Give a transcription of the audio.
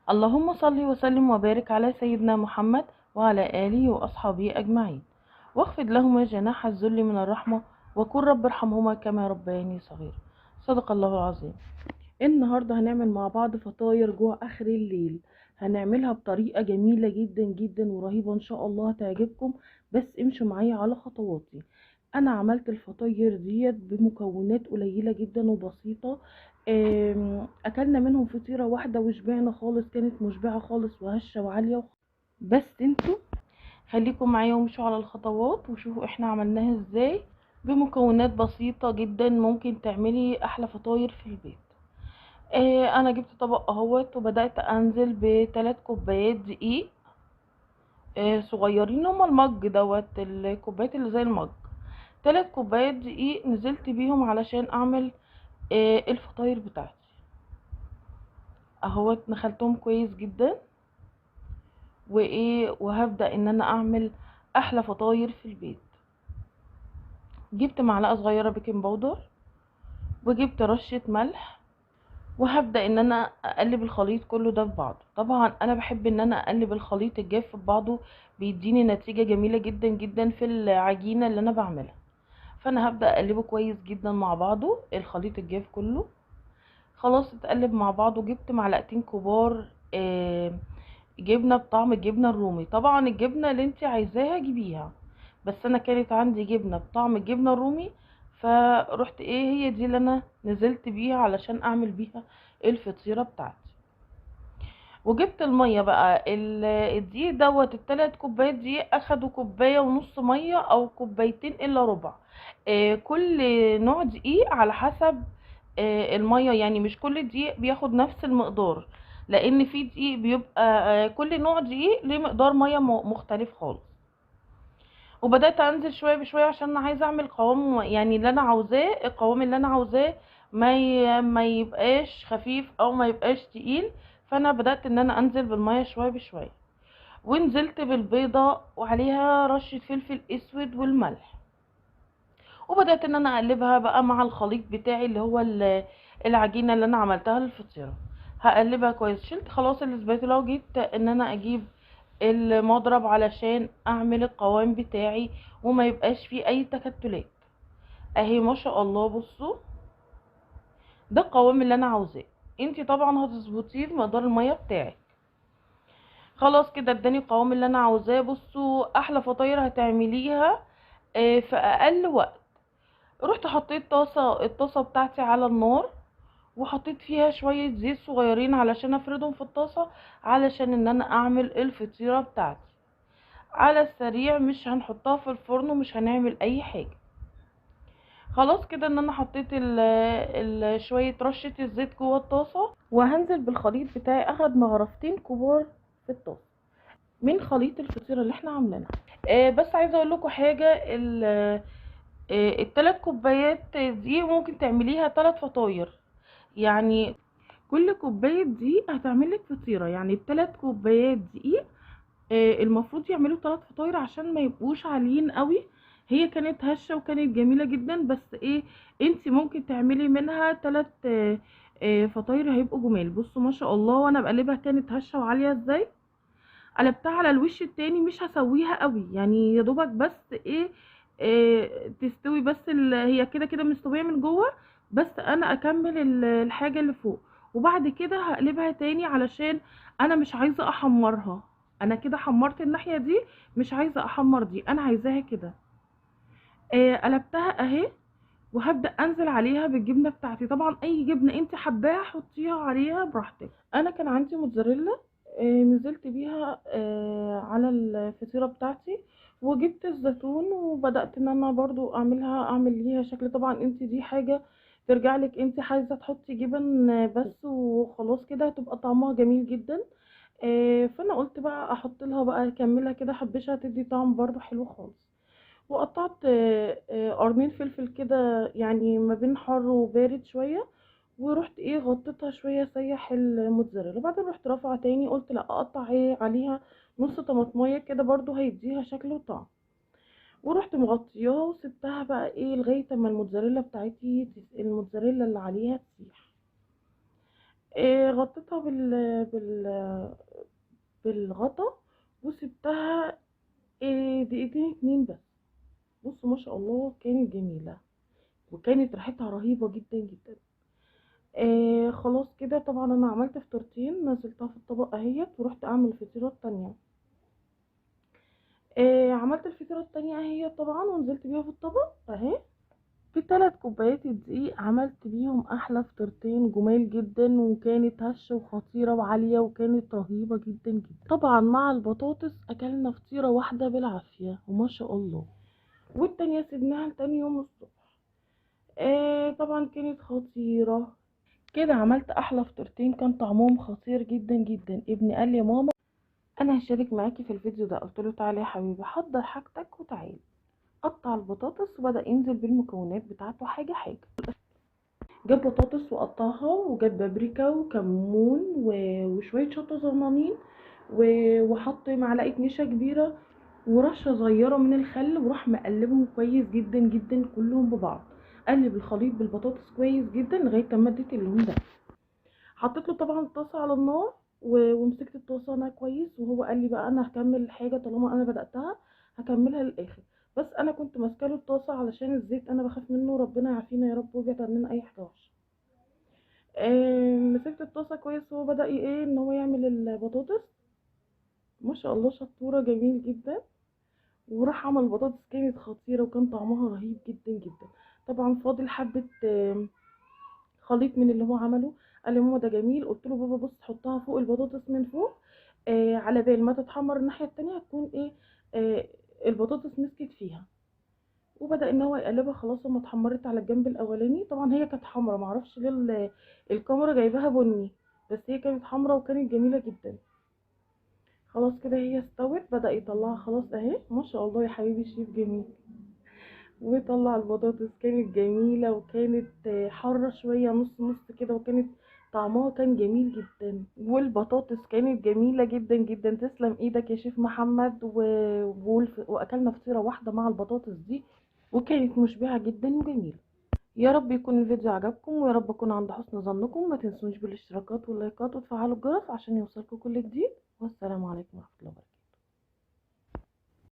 اللهم صل وسلم وبارك على سيدنا محمد وعلى آله وأصحابه أجمعين، واخفض لهما جناح الذل من الرحمة، وقل رب ارحمهما كما ربياني صغيرا. صدق الله العظيم. النهاردة هنعمل مع بعض فطاير جوع آخر الليل، هنعملها بطريقة جميلة جدا جدا ورهيبة ان شاء الله هتعجبكم، بس امشوا معايا على خطواتي. انا عملت الفطاير ديت بمكونات قليلة جدا وبسيطة، اكلنا منهم فطيرة واحدة وشبعنا خالص، كانت مشبعة خالص وهشة وعالية. بس انتوا خليكم معايا وامشوا على الخطوات وشوفوا احنا عملناها ازاي بمكونات بسيطة جدا، ممكن تعملي احلى فطاير في البيت. انا جبت طبق اهوت وبدأت انزل ب3 كوبايات دقيق، صغيرين، هما المج دوت، الكوبايات اللي زي المج، 3 كوبايات دقيق نزلت بيهم علشان اعمل الفطاير بتاعتي اهوت. نخلتهم كويس جدا وهبدأ ان انا اعمل احلى فطاير في البيت. جبت معلقة صغيرة baking powder وجبت رشة ملح، وهبدأ ان انا اقلب الخليط كله ده في بعضه. طبعا انا بحب ان انا اقلب الخليط الجاف في بعضه، بيديني نتيجة جميلة جدا جدا في العجينة اللي انا بعملها. فانا هبدأ اقلبه كويس جدا مع بعضه، الخليط الجاف كله خلاص اتقلب مع بعضه. جبت معلقتين كبار جبنة بطعم الجبنة الرومي، طبعا الجبنة اللي انت عايزاها جيبيها، بس انا كانت عندي جبنة بطعم الجبنة الرومي، فروحت هي دي اللي انا نزلت بيها علشان اعمل بيها الفطيرة بتاعتي. وجبت المية بقى، الدقيق دوت ال3 كوبايات دي اخدوا كوباية ونص مية او كوبايتين الا ربع، كل نوع دقيق على حسب المية، يعني مش كل دقيق بياخد نفس المقدار، لان في دقيق بيبقى كل نوع دقيق ليه مقدار مية مختلف خالص. وبدات انزل شوية بشوية عشان انا عايزه اعمل قوام، يعني اللي انا عاوزاه، القوام اللي انا عاوزاه ما يبقاش خفيف او ما يبقاش تقيل. فانا بدات ان انا انزل بالمية شوية بشوية، ونزلت بالبيضه وعليها رشه فلفل اسود والملح، وبدات ان انا اقلبها بقى مع الخليط بتاعي اللي هو العجينة اللي انا عملتها للفطيره. هقلبها كويس. شلت خلاص الاسباتولا وجيت ان انا اجيب المضرب علشان اعمل القوام بتاعي وما يبقاش فيه اي تكتلات. اهي ما شاء الله، بصوا ده القوام اللي انا عاوزاه. انتي طبعا هتظبطيه بمقدار المية بتاعك. خلاص كده اداني القوام اللي انا عاوزاه. بصوا احلى فطاير هتعمليها في اقل وقت. رحت حطيت الطاسه بتاعتي على النار، وحطيت فيها شوية زيت صغيرين علشان افردهم في الطاسه، علشان ان انا اعمل الفطيره بتاعتي على السريع، مش هنحطها في الفرن ومش هنعمل اي حاجة. خلاص كده ان انا حطيت شوية رشه الزيت جوه الطاسه، وهنزل بالخليط بتاعي. اخد مغرفتين كبار في الطاسه من خليط الفطيره اللي احنا عاملينها. بس عايزه اقول لكم حاجة، ال3 كوبايات دي ممكن تعمليها 3 فطاير، يعني كل كوباية دقيق هتعملك فطيره، يعني ال3 كوبايات دقيق المفروض يعملوا 3 فطاير عشان ما يبقوش عاليين قوي. هي كانت هشه وكانت جميلة جدا، بس انتي ممكن تعملي منها 3 فطاير هيبقوا جمال. بصوا ما شاء الله وانا بقلبها كانت هشه وعاليه ازاي. قلبتها على الوش التاني، مش هسويها قوي، يعني يا دوبك بس تستوي بس، هي كده كده مستوية من جوه، بس انا اكمل الحاجة اللي فوق، وبعد كده هقلبها تاني علشان انا مش عايزه احمرها. انا كده حمرت الناحية دي، مش عايزه احمر دي، انا عايزاها كده. قلبتها اهي، وهبدا انزل عليها بالجبنه بتاعتي. طبعا اي جبنه انت حباها حطيها عليها براحتك. انا كان عندي موتزاريلا، نزلت بيها على الفطيره بتاعتي، وجبت الزيتون وبدات ان انا برضو اعمل ليها شكل. طبعا انت دي حاجة ترجع لك، انت عايزه تحطي جبن بس وخلاص كده هتبقى طعمها جميل جدا. فانا قلت بقى احط لها بقى اكملها كده حبشها تدي طعم برضو حلو خالص. وقطعت قرنين فلفل كده، يعني ما بين حر وبارد شوية، ورحت غطيتها شوية سيح الموتزاريلا. وبعدين رحت رافعه تاني، قلت لا اقطع عليها نص طماطميه كده برضو هيديها شكل وطعم، ورحت مغطياها وسبتها بقى لغاية اما الموتزاريلا بتاعتي الموتزاريلا اللي عليها تسيح. غطيتها بالغطا وسبتها دقيقتين 2 بس. بصوا ما شاء الله كانت جميلة وكانت ريحتها رهيبة جدا جدا. خلاص كده طبعا انا عملت فطيرتين، نزلتها في الطبق اهيت، ورحت اعمل الفطيره التانية. عملت الفطيره التانية اهي طبعا، ونزلت بيها في الطبق اهي. ب3 كوبايات الدقيق عملت بيهم احلى فطيرتين جمال جدا، وكانت هشه وخطيرة وعاليه وكانت رهيبة جدا جدا. طبعا مع البطاطس اكلنا فطيره واحدة بالعافية وما شاء الله، والتانية سيبناها لتاني يوم الصبح. طبعا كانت خطيرة كده. عملت احلى فطيرتين كان طعمهم خطير جدا جدا. ابني قال لي يا ماما انا هشارك معاكي في الفيديو ده، قلت له تعالى يا حبيبي حضر حاجتك وتعالي. قطع البطاطس وبدأ ينزل بالمكونات بتاعته حاجة حاجة. جاب بطاطس وقطعها، وجاب بابريكا وكمون وشوية شطة صغننين، وحط معلقة نشا كبيرة ورشة صغيرة من الخل، وراح مقلبهم كويس جدا جدا كلهم ببعض. قلب الخليط بالبطاطس كويس جدا لغاية ما اديت اللون ده. حطيت له طبعا الطاسة على النار ومسكت الطاسة انا كويس، وهو قال لي بقى انا هكمل الحاجة طالما انا بدأتها هكملها للآخر. بس انا كنت ماسكه له الطاسه علشان الزيت انا بخاف منه، ربنا يعافينا يا رب ويبعد عننا اي حاجة وحشة. مسكت الطاسه كويس وهو بدا ايه ان هو يعمل البطاطس، ما شاء الله شطوره جميل جدا. وراح عمل البطاطس كانت خطيرة وكان طعمها رهيب جدا جدا. طبعا فاضل حبه خليط من اللي هو عمله، قال لي ماما ده جميل. قلت له بابا بص حطها فوق البطاطس من فوق، على بال ما تتحمر الناحية التانية هتكون ايه البطاطس مسكت فيها. وبدأ ان هو يقلبها. خلاص اما اتحمرت على الجنب الاولاني، طبعا هي كانت حمرا معرفش ليه الكاميرا جايباها بني، بس هي كانت حمرا وكانت جميلة جدا. خلاص كده هي استوت، بدأ يطلعها خلاص اهي ما شاء الله يا حبيبي شيف جميل. وطلع البطاطس كانت جميلة وكانت حارة شوية نص نص كده، وكانت طعمها كان جميل جدا، والبطاطس كانت جميلة جدا جدا. تسلم ايدك يا شيف محمد. واكلنا فطيرة واحدة مع البطاطس دي وكانت مشبعة جدا وجميلة. يا رب يكون الفيديو عجبكم، ويا رب اكون عند حسن ظنكم. ما تنسونيش بالاشتراكات واللايكات وتفعلوا الجرس عشان يوصلكم كل جديد. والسلام عليكم ورحمة الله وبركاته.